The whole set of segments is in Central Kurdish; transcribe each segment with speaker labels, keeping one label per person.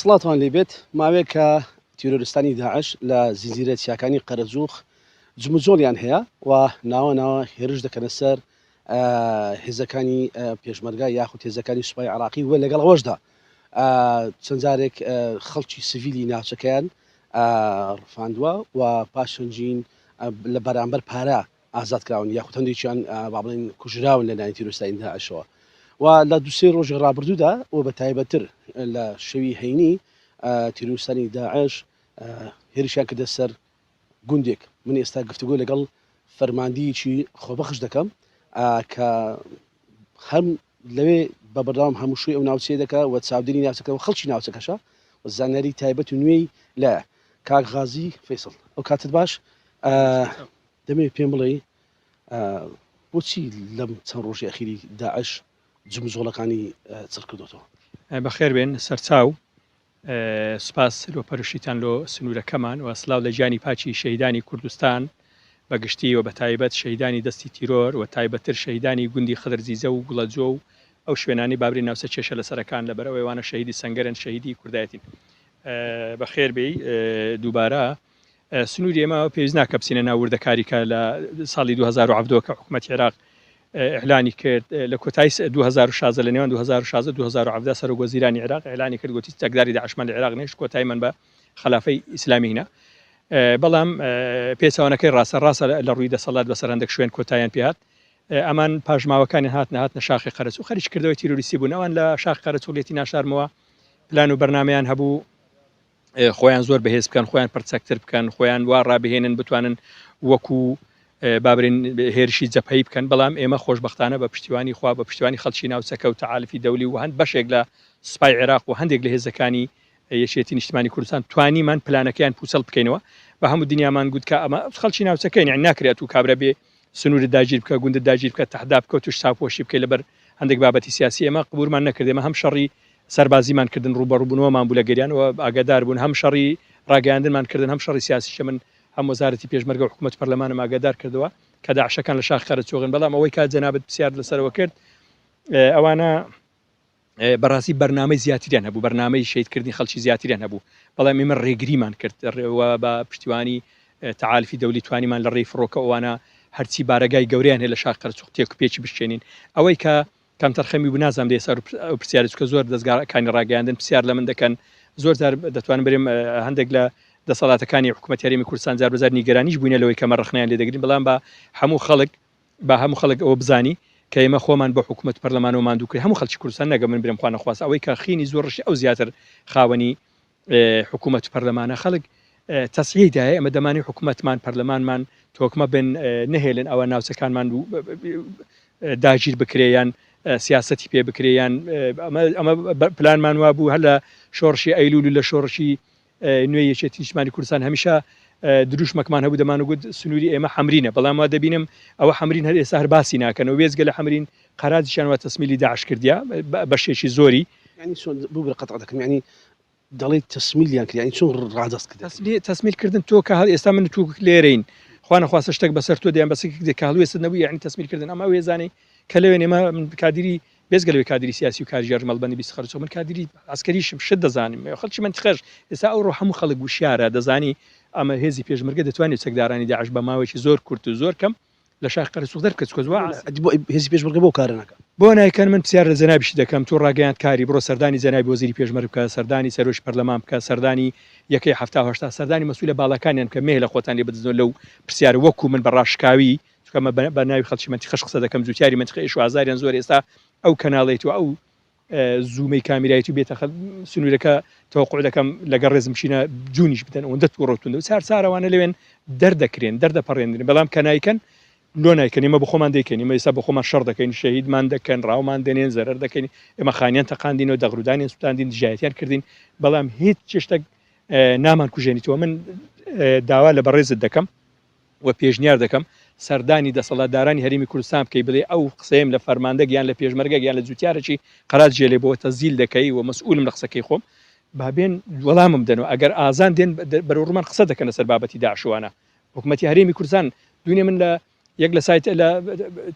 Speaker 1: سڵاتان لێبێت ماوەیەکە تیرۆرستانی داعش لە زنجیرە چیاکانی قەرەجوخ جموجۆڵیان هەیە و ناوە ناوە هێرش دەکەنە سەر هێزەکانی پێشمەرگە یاخود هێزەکانی سوپای عراقی و لەگەڵ ئەوەشدا چەند جارێک خەڵکی سڤیلی ناوچەکەیان ڕفاندووە و پاشنجین لە بەرامبەر پارە ئازاد کراون یاخود هەندێکیان با بڵێن کوژراون لە لایەن تیرۆریستانی داعشەوە و لە دوسێ ڕۆژی ڕابردوودا و بە تایبەتتر لە شەوی هەینی تیرۆریستانی داعش هێرشیان کردە سەر گوندێک من ئێستا گفتوگۆ لەگەڵ فەرماندیی خۆبەخش دەکەم کە هەم لەوێ بە بەردەوام هەموو شوێ ئەو ناوچەیە دەکا و چاودێری ناوچەکە و خەڵکی ناوچەکەشە و زانیاری تایبەت و نوێی لە کاک غازی فەیسڵ ئەو کاتت باش دەمەوێت پێم بڵێی بۆچی لەم چەند ڕۆژی ئەخیری داعش جموجۆڵەکانی چڕ کردۆتەوە؟
Speaker 2: بەخێر بێن سەرچاو. سوپاس لۆ پەرشیتان لۆ سنوورەکەمان و سلاو لە گیانی پاکی شەهیدانی کوردستان بە گشتی و بە تایبەت شەهیدانی دەستی تیرۆر و تایبەتتر شەهیدانی گوندی خدرزیزە و گوڵەجۆ و ئەو شوێنانەی بابرێن ناوچە کێشە لەسەرەکان لەبەرئەوەی ئەوانە شەهیدی سەنگەرن شەهیدی کوردایەتین. بەخێر بێی دووبارە. سنووری ئێمە پێویست ناکە بچینە ناو وردەکاری کە لە ساڵی 2017 کە حکوومەتی عێراق ئیعلانی کرد لە کۆتایی 2016 لە نێوان 2016 2017 سەرۆک وەزیرانی عێراق ئیعلانی کرد گوتی چەکداری داعشمان لە عێراق نێشت کۆتاییمان بە خەلافەی ئیسلامی هینا بەڵام پێچەوانەکەی ڕاستە ڕاستە لە ڕووی دەسەڵات بەسەر هەندێک شوێن کۆتاییان پێهات ئەمان پاشماوەکانیان هاتنە هاتنە شاخی قەرەچوو خەریکی کردەوەی تیرۆریستی بوون ئەوان لە شاخ قەرەچوڵیەتی ناشارمەوە پلان و بەرنامەیان هەبوو خۆیان زۆر بەهێز بکەن خۆیان پرچەکتر بکەن خۆیان وا ڕابهێنن بتوانن وەکو بابرین هێرشی جەپەی بکەن بەڵام ئێمە خۆشببختانە بە پشتیوانی خوا بە پشتیوانی خەڵکی ناوچەکە و تەعالفی دەولی و هەند بەشێک لە سوپای عێراق و هەندێک لە هێزەکانی یەکێتی نیشتمانی کوردستان توانیمان پلانەکەیان پوچەڵ بکەینەوە بە هەموو دنیامان گوت کە ئەمە خەڵکی ناوچەکەین یانی ناکرێت و کابرا بێ سنوورت داگیر بکە گوندت داگیر بکە تەحدا بکە و توش چاوپۆشی بکەی لەبەر هەندێک بابەتی سیاسی ئێمە قبورمان نەکرد ئێمە هەم شەڕی سەربازیمان کردن ڕووبەڕووبوونەوەمان بوو لەگەریان و ئاگادار بوون هەم شەڕی ڕاگەیاندنمان کردن هەم شەڕی سیاسیش من هەم وەزارەتی پێشمەرگە و حکوومەت و پەرلەمانم ئاگادار کردەوە کە داعشەکان لە شاخ قەرەچوغن بەڵام ئەوەی کە جەنابت پرسیارت لەسەرەوە کرد ئەوانە بەڕاستی بەرنامەی زیاتریان هەبوو بەرنامەی شەهیدکردنی خەڵکی زیاتریان هەبوو بەڵام ئێمە ڕێگریمان کرد و بە پشتیوانی تەعالفی دەولی توانیمان لە ڕێی فڕۆکە ئەوانە هەرچی بارەگای گەورەیان هەیە لە شاخ قەرەچوغ تێک و پێکی بشکێنین ئەوەی کە کەمتەرخەمی بوو نازانم لێ سەر ئەو پرسیارە چونکە زۆر دەزگاکانی ڕاگەیاندن پرسیار لە من دەکەن زۆر جار دەتوانم برێم هەندێک لە دەسەڵاتەکانی حکوومەت هەرێمی کوردستان جار بەجار نیگەرانیش بووینە لەوەی کەمە ڕەخنەیان لێ دەگرین بەڵام بە هەموو خەڵک با هەموو خەڵک ئەوە بزانی کە ئێمە خۆمان بۆ حکومەت پەرلەمانەوە ماندوو کرد هەموو خەڵکی کوردستان نەگە من برێم خوا نەخواستە ئەوەی کە خینی زۆر ڕشی ئەو زیاتر خاوەنی حکومەت و پەرلەمانە خەڵک تەسعیەی دایە ئێمە دەمانی حکومەتمان پەرلەمانمان تۆکمە بن نەهێلن ئەوە ناوچەکانمان داگیر بکرێ یان سیاسەتی پێ بکرێ یان ئەمە پلانمان وابوو هەر لە شۆڕشی ئەیلول و لە شۆڕشی نوێی یەکێتی نیشتمانی کوردستان هەمیشە دروشمەکمان هەبوو دەمانگوت سنووری ئێمە حەمرینە بەڵام وا دەبینم ئەوە حەمرین هەر ئێستا هەر باسی ناکەن و وێزگە لە حەمرین قەراجیشیان وا تەسمیلی داعش کردیا بەشێکی زۆری.
Speaker 1: یانی چۆن ببورە قەتع دەکەم یانی دەڵێی تەسمیلیان کرد یانی چۆن ڕادەست کرد؟
Speaker 2: تەسمیل کردن تۆ کە ئێستا من و تۆ لێرەین خوا نەخواستە شتێک بەسەر تۆ دێ یان بەسەر یەکێک دێ کە هەڵوێستت نەبوو یانی تەسمیل کردن ئەمە ئەو هێزانەی کە لەوێن ئێمە من کادیری بێجگە لەوەی کادیری سیاسی و کارگێڕی مەڵبەندی 20 خەرچ من کادیری عەسکەریشم شت دەزانم خەڵکی مەنتیقەش ئێستا ئەوڕۆ هەموو خەڵک وشیارە دەزانی ئەمە هێزی پێشمەرگە دەتوانێت چەکدارانی داعش بە ماوەیەکی زۆر کورت و زۆر کەم لە شاخ قەرەچوغ دەربکە چونکە زوو
Speaker 1: ئەدی بۆ هێزی پێشمەرگە بۆ کارە ناکا؟
Speaker 2: بۆ نایکەن من پرسیار لە جەنابیشی دەکەم تۆ ڕاگەیاند کاری بڕۆ سەردانی جەنابی وەزیری پێشمەرگ بکە سەردانی سەرۆکی پەرلەمان بکە سەردانی یەکەی 70 و 80 سەردانی مەسولە باڵاکانیان بکە مێ لە خۆتان لێ بدزنەوە لەو پرسیارە وەکو من بە ڕاشکاوی چونکە ئەمە بە ناوی خەڵکی مەنتیقەش قسە دەکەم جوتیاری مەنتیقە ئێش و ئازاریان زۆر ئێستا ئەو کەناڵەی تۆ ئەو زوومەی کامیرای تو بێتە سنوورەکە تەوەقع دەکەم لەگەڵ ڕێزم بچینە جوونیش بدەن ئەوەندە تووڕە و توندە و چار چارەوانە لەوێن دەردەکرێن دەردەپەڕێنرێن بەڵام کە نایکەن لۆ نایکەن ئێمە بەخۆمان دەیکەین ئێمە ئێستا بەخۆمان شەڕ دەکەین شەهیدمان دەکەن ڕاومان دەنێن زەرەر دەکەین ئێمە خانیان تەقاندینەوە دەغرودانیان سوتاندین دژایەتیان کردین بەڵام هیچ شتێک نامان کوژێنیتەوە من داوا لە بەڕێزت دەکەم و پێشنیار دەکەم سەردانی دەسەڵاتدارانی هەرێمی کوردستان بکەی بڵێی ئەو قسەیەم لە فەرماندەک یان لە پێشمەرگەک یان لە جوتیارەکی قەراج جێ لێ بۆوە تەسجیل دەکەی و مەسئولم لە قسەکەی خۆم با بێن وەڵامم بدەنەوە ئەگەر ئازان دێن بەرەو ڕوومان قسە دەکەن لەسەر بابەتی داعش و وانە حکومەتی هەرێمی کوردستان دوێنێ من لە یەک لە سایت لە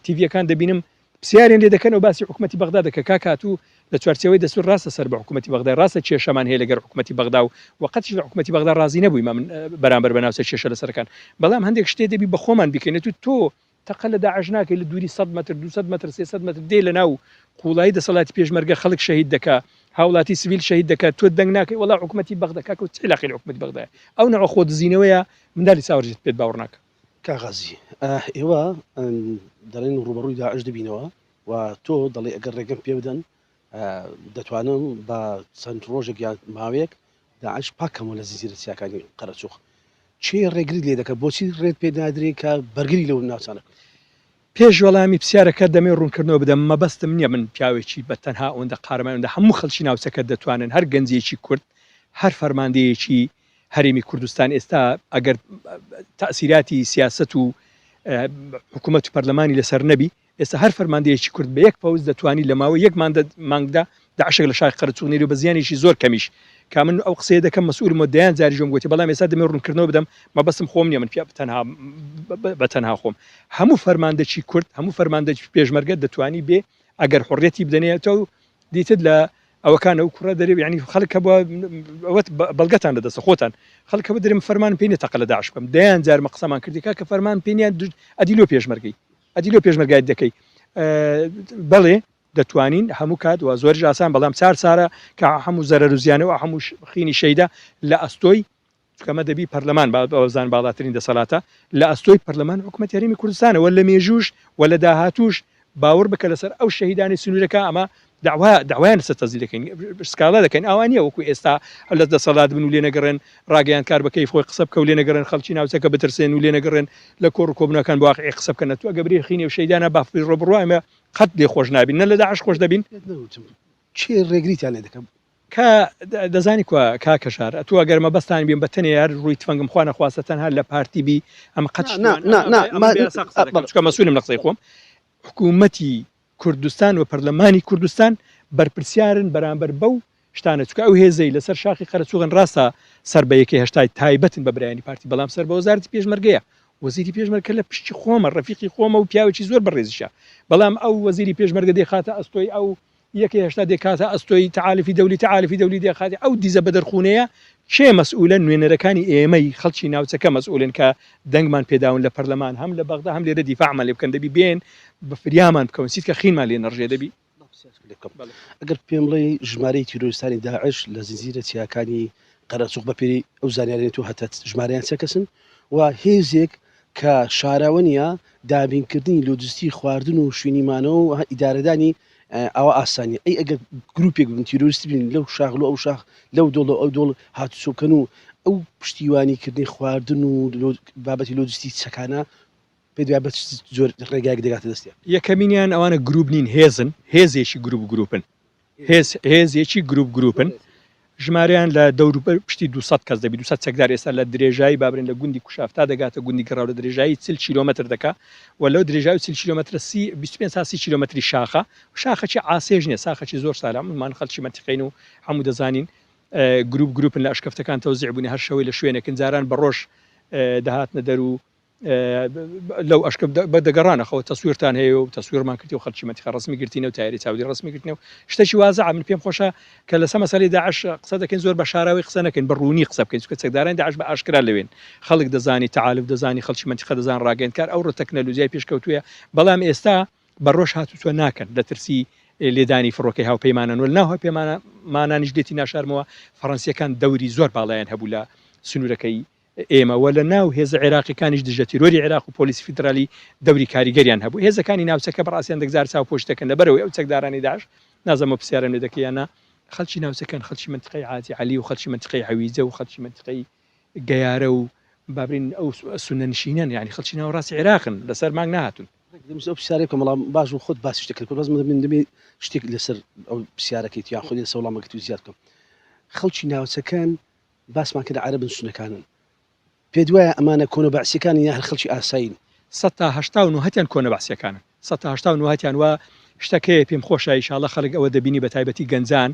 Speaker 2: تیڤیەکان دەبینم. پسیاریان لێ دەکەن و باسی حکومەتی بەغدا دەکە کاک هاتوو لە چوارچێوەی دەستور ڕاستە سەر بە حکومەتی بەغدای ڕاستە کێشەمان هەیە لەگەر حکومەتی بەغدا و وە قەتیش لە حکومەتی بەغدا ڕازی نەبوویمە من بەرامبەر بە ناوچە کێشە لەسەرەکان بەڵام هەندێک شتێ دەبی بە خۆمان بیکەین تو تۆ تەقە لە داعش ناکەی لە دووری 100 مەتر 200 مەتر 300 مەتر دێ لە ناو قوڵایی دەسەڵاتی پێشمەرگە خەڵک شەهید دەکا هاوڵاتی سڤیل شەهید دەکا تۆ دەنگ ناکەی وەڵا حکومەتی بەغدا کاکە چ عیلاقەی لە حکومەتی بەغدایە ئەو نەوع خۆ دزینەوەیە مندالی ساوەرجت پێت باوەڕ ناکا.
Speaker 1: کاک غازی ئێوە دەڵێن ڕووبەڕووی داعش دەبینەوە و تۆ دەڵێ ئەگەر ڕێگەم پێ بدەن دەتوانم بە چەند ڕۆژێک یان ماوەیەک داعش پاکەمەوە لە زنجیرە چیاکانی قەرەچوخ. کێ ڕێگریت لێ دەکات؟ بۆچی ڕێت پێ نادرێ کە بەرگری لەو ناوچانە بکەیت؟
Speaker 2: پێش وەڵامی پسیارەکەت دەمەوێت ڕوونکردنەوە بدەم، مەبەستم نییە من پیاوێکی بە تەنها ئەوەندە قارەمان ئەوەندە هەموو خەڵکی ناوچەکە دەتوانن هەر گەنجێکی کورد هەر فەرماندەیەکی هەرێمی کوردستان ئێستا ئەگەر تەئسیراتی سیاسەت و حکوومەت و پەرلەمانی لەسەر نەبی ئێستا هەر فەرماندەیەکی کورد بە یەک پەوز دەتوانی لە ماوەی یەک مانگدا داعشێک لە شاری قەرەچوغ نێری و بە زیانێکی زۆر کەمیش کا من ئەو قسەیە دەکەم مەسئولم و دەیان جاریش وەم گوتی بەڵام ئێستا دەمەوێت ڕوونکردنەوە بدەم مەبەستم خۆم نییە من پیا تەنها بە تەنها خۆم هەموو فەرماندەکی کورد هەموو فەرماندەکی پێشمەرگە دەتوانی بێ ئەگەر حڕیەتی بدەنێتەوە دیتت لە ئەوەکان ئەو کوڕە دەرێ یعنی خەڵک هەبووە ئەوەت بەڵگەتان لە دەستە خۆتان خەڵک هەبوو دەرێ من فەرمان پێ نییە تەقە لە داعش بکەم دەیان جار مە قسەمان کردی کاکە فەرمان پێ نییە ئەدی لۆ پێشمەرگەی ئەدی لۆ پێشمەرگایت دەکەی بەڵێ دەتوانین هەموو کات و زۆریش ئاسان بەڵام چار سارە کە هەموو زەرەر و زیانە و هەموو خینی شەیدە لە ئەستۆی چونکە ئەمە دەبی پەرلەمان بەوەزان باڵاترین دەسەڵاتە لە ئەستۆی پەرلەمان حکوومەت هەرێمی کوردستانە وە لە مێژووش و لە داهاتووش باوەڕ بکە لەسەر ئەو شەهیدانی سنوورەکە ئەمە داوا داوایان لەسەر تەزیل دەکەین سکاڵا دەکەین ئاوا نییە وەکو ئێستا لە دەسەڵات بن و لێ نەگەڕێن ڕاگەیاندکار بە کەیف خۆی قسە بکە و لێ نەگەڕێن خەڵکی ناوچەکە بترسێن و لێ نەگەڕێن لە کۆڕ و کۆبوونەکان بە واقعی قسە بکەن تو ئەگە برێ خینێ و شەیدانە با فیڕۆ بڕوا ئێمە قەت لێ خۆش نابین نە لە داعش خۆش دەبین.
Speaker 1: پێت نەوتم کێ ڕێگریتان لێ دەکا؟
Speaker 2: کا دەزانی کوا کاک هەژار ئەتوو ئەگەر مەبەستان بیم بە تەنێ هەر ڕووی تفەنگم خوا نەخواستە تەنها لە پارتی بی ئەمە قەت
Speaker 1: نا نا نا
Speaker 2: نا ما چونکە مەسئولم لە قسەی خۆم حکوومەتی کوردستان و پەرلەمانی کوردستان بەرپرسیارن بەرامبەر بەو شتانە چونکە ئەو هێزەی لەسەر شاخی قەرەچوغن ڕاستە سەر بە یەکەی هەشتای تایبەتن بە برایانی پارتی بەڵام سەر بە وەزارەتی پێشمەرگەیە وەزیری پێشمەرگە لە پشتی خۆمە ڕەفیقی خۆمە و پیاوێکی زۆر بەڕێزیشە بەڵام ئەو وەزیری پێشمەرگە دەیخاتە ئەستۆی ئەو یەکەی 80 دەکاتە ئەستۆی تەعالفی دەولی تەعالفی دەولی دەخاتە ئەو دیزە بەدەرخونەیە کێ مەسئولە نوێنەرەکانی ئێمەی خەڵکی ناوچەکە مەسئولن کە دەنگمان پێداون لە پەرلەمان هەم لە بەغدا هەم لێرە دیفاعمان لێ بکەن دەبی بێن بە فریامان بکەون سیتکە خینمان لێ نەڕژێ دەبی
Speaker 1: ئەگەر پێم بڵێی ژمارەی تیرۆریستانی داعش لە زنجیرە چیاکانی قەرەچوغ بەپێی ئەو زانیاریانەی تۆ هەتە ژمارەیان چە کەسن و هێزێک کە شاراوە نییە دابینکردنی لۆجستی خواردن و شوێنی مانەوە و ئیدارەدانی ئاوا ئاسان نییە ئەی ئەگەر گروپێک بن تیرۆریستی بن لەو شاخ لۆ ئەو شاخ لەو دۆڵ ئەو دۆڵ هاتوچۆ بکەن و ئەو پشتیوانیکردنی خواردن و بابەتی لۆجستی چەکانە پێت وایە بە چ جۆر ڕێگایەک دەگاتە دەستیان؟
Speaker 2: یەکەمینیان ئەوانە گروپ نین هێزن، هێزێکی گروپ گروپن، هێز هێزێکی گروپ گروپن، ژمارەیان لە دەوروبەر پشتی 200 کەس دەبی، 200 چەکدار ئێستا لە درێژایی با بڵێین لە گوندی کوشاف تا دەگاتە گوندی گەڕاو لە درێژایی 40 کیلۆمەتر دەکا و لەو درێژایی 40 کیلۆمەترە سی 25 تا 30 کیلۆمەتری شاخە، شاخەکی عاسێش نییە، ساخەکی زۆر سالە، هەموومان خەڵکی مەنتیقەین و هەموو دەزانین گروپ گروپن لە ئەشکەفتەکان تەوزیع بوونە هەر شەوەی لە شوێنێکن جاران بە ڕۆژ دەهاتنە دەر و لەو ئەشکە دەگەڕانە خەوە تەسویرتان هەیە و تەسویرمان کردی و خەڵکی مەنتیقە ڕەسمی گرتینە و تایری چاودێری ڕەسمی گرتنە و شتێکی وازعە من پێم خۆشە کە لەسەر مەسەلەی داعش قسە دەکەین زۆر بە شاراوەی قسە نەکەین بە ڕوونی قسە بکەین چونکە چەکدارانی داعش بە ئاشکرا لەوێن خەڵک دەزانی تەعالف دەزانی خەڵکی مەنتیقە دەزان ڕاگەیەندکار ئەوڕۆ تەکنەلۆجیای پێشکەوتوویە بەڵام ئێستا بە ڕۆژ هاتوچۆ ناکەن لە ترسی لێدانی فڕۆکەی هاوپەیمانان و لەناو هاوپەیمانانیش لێتی ناشارمەوە فەڕەنسییەکان دەوری زۆر باڵایان هەبوو لە سنوورەکەی ئێمە و لە ناو هێزە عێراقیەکانیش دژە تیرۆری عێراق و پۆلیسی فیدرالی دەوری کاریگەریان هەبوو. هێزەکانی ناوچەکە بەڕاستی هەندێک جار چاوپۆشی دەکەن لەبەرئەوەی ئەو چەکدارانەی داعش نازانم ئەو پرسیارەم لێ دەکەی یان نا خەڵکی ناوچەکەن خەڵکی مەنتیقەی عاجی عەلی و خەڵکی مەنتیقەی حەویجە و خەڵکی مەنتیقەی گەیارە و با بڵێین ئەو سوننە نشینەن یانی خەڵکی ناوەڕاستی عێراقن لەسەر مانگ نەهاتوون.
Speaker 1: دەمویست ئەو پرسیارە بکەم بەڵام باش بوو خۆت باسی شتێک کرد بەس من دەمێ شتێک لەسەر ئەو پرسیارەکەی یان خۆی لەسەر وەڵامەکەی تۆ زیاد بکەم خەڵکی ناوچەکان باسمان کرد عەرەبن سونەکانن پێت وایە ئەمانە کۆنە بەعسیەکانن یا هەر خەڵکی ئاسایین؟
Speaker 2: سەتا 89 هەتیان کۆنە بەعسیەکانن سەتا 89 هەتیان وا شتەکەیە پێم خۆشە ئیشاڵە خەڵک ئەوە دەبینی بە تایبەتی گەنجان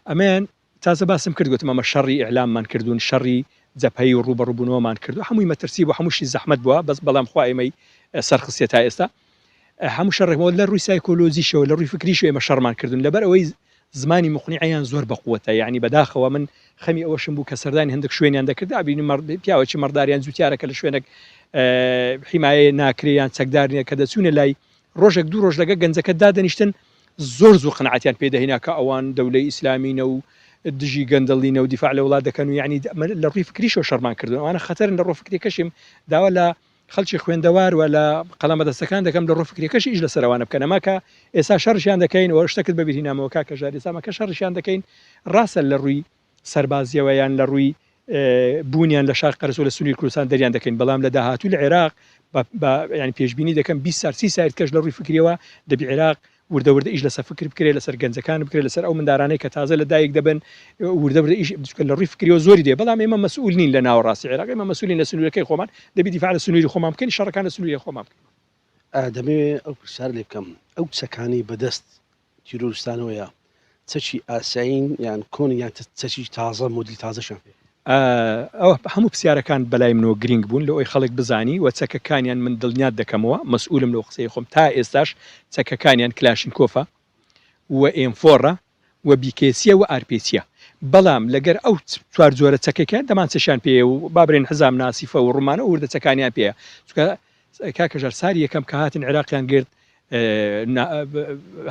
Speaker 2: ئەمەیان تازە باسم کرد گوتم ئەمە شەڕی ئیعلاممان کردوون شەڕی جەبهەیی و ڕووبەڕووبوونەوەمان کردووە هەمووی مەترسی بوو هەمووشی زەحمەت بووە بەس بەڵام خوا ئێمەی سەرخستیە تا ئێستا. هەموو شەڕێکمەوە لە ڕووی سایکۆلۆجیشەوە لە ڕووی فکریشەوە ئێمە شەڕمان کردوون لەبەر ئەوەی زمانی موقنیعەیان زۆر بەقوەتە یانی بەداخەوە من خەمی ئەوەشم بوو کە سەردانی هەندێک شوێنیان دەکرد ئەبینی مەڕ پیاوێکی مەڕداریان جوتیارە کە لە شوێنێک حیمایە ناکرێ یان چەکدار نییە کە دەچوونە لای ڕۆژێک دوو ڕۆژ لەگە گەنجەکە دادەنیشتن زۆر زوو قەناعەتیان پێ دەهینا کە ئەوان دەولەی ئیسلامینە و دژی گەندەڵینە و دیفاع لە وڵات دەکەن و یانی لە ڕووی فکریشەوە شەڕمان کردوون ئەوانە خەتەرن لە ڕووە فکریەکەشیم داوا لە خەڵکی خوێندەوار و لە قەڵەمە دەستەکان دەکەم لە ڕوو فکریەکەش ئیش لەسەر ئەوانە بکەن ئەما کە ئێستا شەڕشیان دەکەین و شتەکت بەبیر هینامەوە کاکە ژار ئێستا ئەمە کە شەڕشیان دەکەین ڕاستە لە ڕووی سەربازیەوە یان لە ڕووی بوونیان لە شار قەرەسوو لە سنووری کوردستان دەریان دەکەین بەڵام لە داهاتوو لە عێراق بە یانی پێشبینی دەکەم 20 سال 30 سال کەش لە ڕووی فکریەوە دەبی عێراق وردە وردە ئیش لەسەر فکر بکرێت لەسەر گەنجەکان بکرێت لەسەر ئەو مندارانەی کە تازە لە دایک دەبن وردە وردە ئیش بچکە لە ڕووی فکریەوە زۆری دێ بەڵام ئێمە مەسئول نین لە ناوەڕاستی عێراق ئێمە مەسئولین لە سنوورەکەی خۆمان دەبی دیفاع لە سنووری خۆمان بکەین شەڕەکان لە سنووری خۆمان بکەین.
Speaker 1: دەمەوێ ئەو پرسیارە لێ بکەم ئەو چەکانەی بەدەست تیرۆریستانەوەیە چەکی ئاسایین یان کۆنن یان چەکی تازە مۆدیل تازەشیان پێیە؟
Speaker 2: ئەوە هەموو پرسیارەکان بەلای منەوە گرینگ بوون لۆ ئەوەی خەڵک بزانی و چەکەکانیان من دڵنیات دەکەمەوە مەسئولم لەو قسەی خۆم تا ئێستاش چەکەکانیان کلاشینکۆفە و ئێمفۆڕە و بیکێسیە و ئارپێچیە بەڵام لەگەر ئەو چوار جۆرە چەکەکە دەمانچەشیان پێیە و با برێن حزام ناسیفە و ڕومانە و وردە چەکانیان پێیە چونکە کاکە ژار ساری یەکەم کە هاتن عێراقیان گرت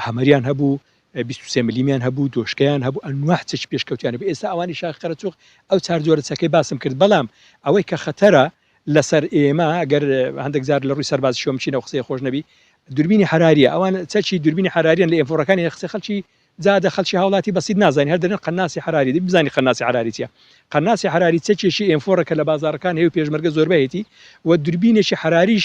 Speaker 2: هەمەریان هەبوو 23 ملیمیان هەبوو دۆشکەیان هەبوو ئەنواع چەکی پێشکەوتیان هەبوو ئێستا ئەوانی شاخ قەرەچوغ ئەو چار جۆرە چەکەی باسم کرد بەڵام ئەوەی کە خەتەرە لەسەر ئێمە ئەگەر هەندێک جار لە ڕووی سەربازیشەوە بچینەوە قسەی خۆش نەبی دوربینی حەراریە ئەوان چەکی دوربینی حەراریان لە ئێمفۆڕەکانی قسەی خەڵکی جادە خەڵکی هاوڵاتی بەسیت نازانی هەر دەرێن قەناسی حەراری دەبی بزانی قەناسی حەراری چیە قەناسی حەراری چەکێکی ئێمفۆڕە کە لە بازاڕەکان هەیە و پێشمەرگە زۆربە هەیەتی و دوربینێکی حەراریش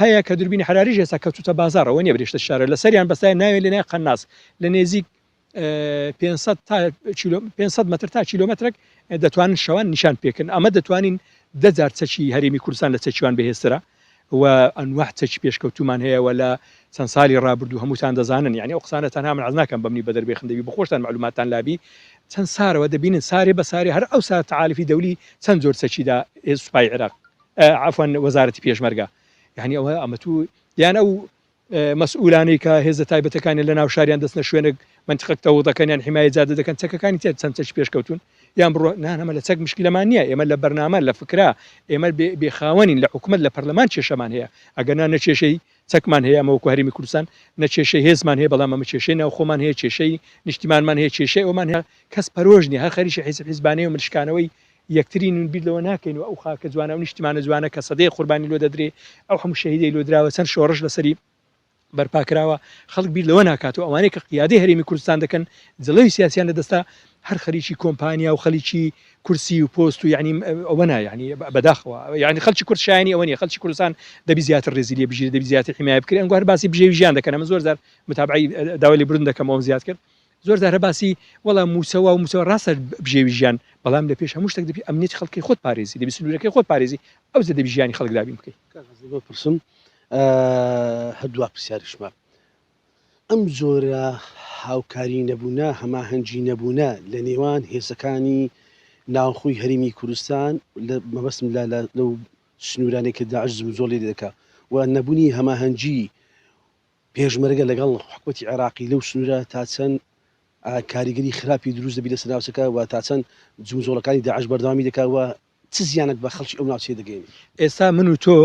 Speaker 2: هەیە کە دوربینی حەراریش ئێستا کەوتوتە بازاڕ ئەوە نیە برێشتە شارە لەسەریان بەستایە ناوێن لێنایە قەناس لە نێزیک 500 تا 500 مەتر تا کیلۆمەترێک دەتوانن شەوان نیشان پێکن ئەمە دەتوانین دە جار چەکی هەرێمی کوردستان لە چەکیوان بەهێزترە و ئەنواع چەکی پێشکەوتوومان هەیە و لە چەند سالی ڕابردوو هەمووتان دەزانن یانی ئەو قسانە تەنها من عەز ناکەم بەمنی بەدەر بێخن دەبی بەخۆشتان مەعلوماتتان لابی چەند سارەوە دەبینن سارێ بە سارێ هەر ئەو سا تەعالفی دەولی چەند جۆر چەکی دا سوپای عێراق عەفوەن وەزارەتی پێشمەرگە یانی ئەوە ئەمە تو یان ئەو مەسئولانەی کە هێزە تایبەتەکانیان لە ناو شاریان دەچنە شوێنێک مەنتیقەک تەوق دەکەن یان حیمایەی جادە دەکەن چەکەکانی تیا چەند چەکی پێشکەوتوون یان بڕۆ نا ئەمە لە چەک مشکیلەمان نییە ئێمە لە بەرنامە لە فکرە ئێمە بێ خاوەنین لە حکومەت لە پەرلەمان کێشەمان هەیە ئەگەر نا نە کێشەی چەکمان هەیە ئەمە وەکو هەرێمی کوردستان نە کێشەی هێزمان هەیە بەڵام ئەمە کێشەی ناوخۆمان هەیە کێشەی نیشتیمانمان هەیە کێشەی ئەومان هەیە کەس پەرۆش نییە هەر خەریکی حیزب حیزبانەیە و ملشکانەوەی یەکترین و بیر لەوە ناکەین و ئەو خاکە جوانە ئەو نیشتیمانە جوانە کە سەدەیە قوربانی لۆ دەدرێ ئەو هەموو شەهیدەی لۆ دراوە چەند شۆڕش لەسەری بەرپا کراوە خەڵک بیر لەوە ناکات و ئەوانەی کە قیادەی هەرێمی کوردستان دەکەن جڵەوی سیاسیان لە دەستە هەر خەریکی کۆمپانیا و خەلیکی کورسی و پۆست و یعنی ئەوە نا یعنی بەداخەوە یعنی خەڵکی کورد شایانی ئەوە نیە خەڵکی کوردستان دەبی زیاتر ڕێزی لێ بگیرێ دەبی زیاتر حیمایە بکرێ ئەنگۆ هەر باسی بژێوی ژیان دەکەن ئەمە زۆر جار متابعەی داوای لێبوردن دەکەم ئەوم زیاد کرد زۆر جار باسی وەڵا مووچە وا و مووچە وا ڕاستە بژێوی ژیان بەڵام لە پێش هەموو شتێک دەبی ئەمنیەتی خەڵکی خۆت پارێزی دەبی سنوورەکەی خۆت پارێزی ئەوجە دەبی ژیانی خەڵک دابین بکەی.
Speaker 1: کاک عەزیز بپرسم هەر دوا پرسیاریشمە ئەم جۆرە هاوکاری نەبوونە هەماهەنگی نەبوونە لە نێوان هێزەکانی ناوخۆی هەرێمی کوردستان مەبەستم لە لەو سنوورانەی کە داعش جموجۆڵی لێ دەکا و نەبوونی هەماهەنگی پێشمەرگە لەگەڵ حکومەتی عێراقی لەو سنوورە تا چەند کاریگەری خراپی دروست دەبی لەسەر ناوچەکە و تا چەند جموجۆڵەکانی داعش بەردەوامی دەکات و چ زیانێک بە خەڵکی ئەو ناوچەیە دەگەیەنێت؟
Speaker 2: ئێستا من و تۆ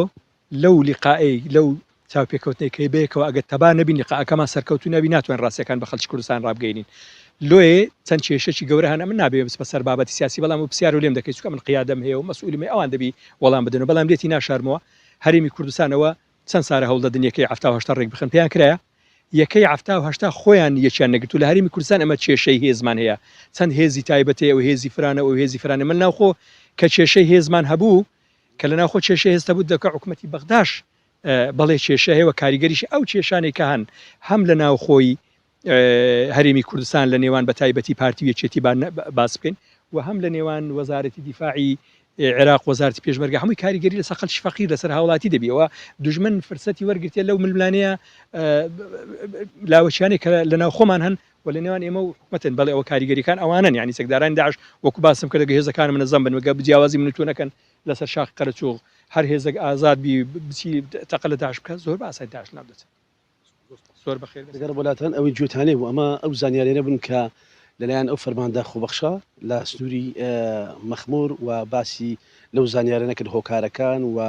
Speaker 2: لەو لیقائەی، لەو چاوپێکەوتنەی کە بەیەکەوە ئەگەر تەبا نەبین لیقائەکەمان سەرکەوتوو نابی ناتوانین ڕاستیەکان بە خەڵکی کوردستان ڕابگەینین. لۆیێ چەند کێشەکی گەورە هەن ئەمن نابێ بچمە سەر بابەتی سیاسی بەڵام ئەو پرسیارەو لێم دەکەی چونکە من قیادەم هەیە و مەسئولم هەیە ئەوان دەبی وەڵام بدەنەوە بەڵام لێتی ناشارمەوە هەرێمی کوردستان ئەوە چەند سارە هەوڵ دەدن یەکەی 78 ڕێک بخەن پێیان کرایە؟ یەکەی 78 خۆیان یەکیان نەگرتوو لە هەرێمی کوردستان ئەمە کێشەی هێزمان هەیە چەند هێزی تایبەت هەیە و هێزی فرانە و هێزی فرانە من ناوخۆ کە کێشەی هێزمان هەبوو کە لە ناوخۆ کێشەی هێز هەبوو دەکە حکومەتی بەغداش بەڵێ کێشە هەیە و کاریگەریشی ئەو کێشانەی کە هەن هەم لە ناوخۆی هەرێمی کوردستان لە نێوان بە تایبەتی پارتی و یەکێتی با باس بکەین و هەم لە نێوان وەزارەتی دیفاعی عێراق وەزارەتی پێشمەرگە هەمووی کاریگەری لەسەر خەڵکی فەقیر لەسەر هاوڵاتی دەبیەوە دوژمن فرسەتی وەرگرتێ لەو ململانەیە لاوەچیانەی کە لە ناو خۆمان هەن و لە نێوان ئێمە و حکومەتن بەڵێ ئەوە کاریگەریەکان ئەوانن یعنی چەکدارانی داعش وەکو باسم کرد هێزەکان منەزەم بن وەگە جیاوازی من و تۆ نەکەن لەسەر شاخ قەرەچوغ هەر هێزێک ئازاد بی بچی تەقە لە داعش بکات زۆر بە ئاسانی داعش لەناو دەچن. زۆر بەخێر بێن.
Speaker 1: دەگەڕێ بۆ لاتان ئەوەی گوێتان لێ بوو ئەمە ئەو زانیاریانە بوون کە لەلایەن ئەو فەرماندە خۆبەخشە لە سنووری مەخموور و باسی لەو زانیارانە کرد هۆکارەکان و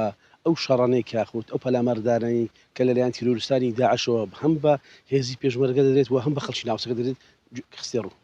Speaker 1: ئەو شەڕانەی کە خود ئەو پەلاماردانەی کە لەلایەن تیرۆریستانی داعشەوە هەم بە هێزی پێشمەرگە دەدرێت و هەم بە خەڵکی ناوچەکە دەدرێت خستێ ڕوو.